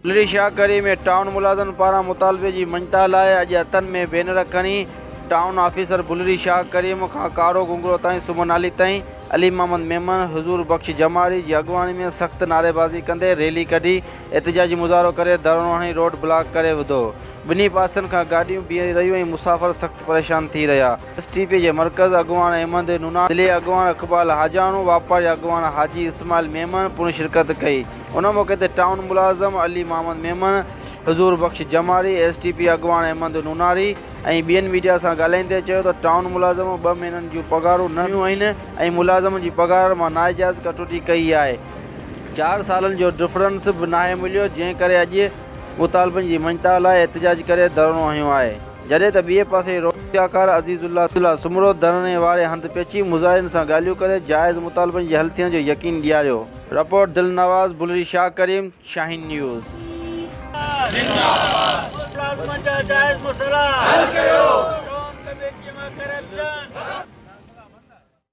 ڦلري شاهه ڪري ۾ ٽائون ملازمن پاران مطالبي جي مڃتا لاء اڄ هٿن ۾ بينر کڻي ٽائون آفيسر بلري شاهه ڪريم کان ڪارو گونگرو تائين سم نالي تائين علي محمد ميمڻ، حضور بخش جماري جي اڳواڻي ۾ سخت نعريبازي ڪندي ريلي ڪڍي احتجاجي مظاهرو ڪري ڌرڻو هڻي روڊ بلاڪ ڪري وڌو. ٻنهي پاسن کان گاڏيون بيهي رهيون ۽ مسافر سخت پريشان ٿي رهيا. ايس ٽي پي جي مرڪز اڳواڻ احمد نونار، ضلعي اڳواڻ اقبال حاجاڻو، واپاري اڳواڻ حاجي اسماعيل ميمڻ پڻ شرڪت ڪئي. ان موقعي تي ٽائون ملازم Ali Muhammad Memon, Huzoor Bakhsh Jamari, S T P اڳواڻ احمد نوناري ۽ ٻين ميڊيا سان ڳالهائيندي چيو ته ٽائون ملازم ٻه مهينن جون پگهارون نه ڏنيون آهن ۽ ملازمن جي پگهار مان ناجائز ڪٽوتي ڪئي آهي، چار سالن جو ڊفرنس به ناهي مليو، جنهن ڪري اڄ مطالبن جي مڃتا لاء احتجاج ڪري ڌرڻو هنيو آهي. جڏهن ته ٻئي پاسي روزگار عزيز الله سومرو ڌرڻي واري هنڌ پهچي مظاهرين سان ڳالهيون ڪري جائز مطالبن جي حل ٿيڻ جو يقين ڏياريو. رپورٽ، دلنواز بلري شاهه ڪريم، شاهين نيوز. ملازمن جا جائز مسئلا حل ڪيو.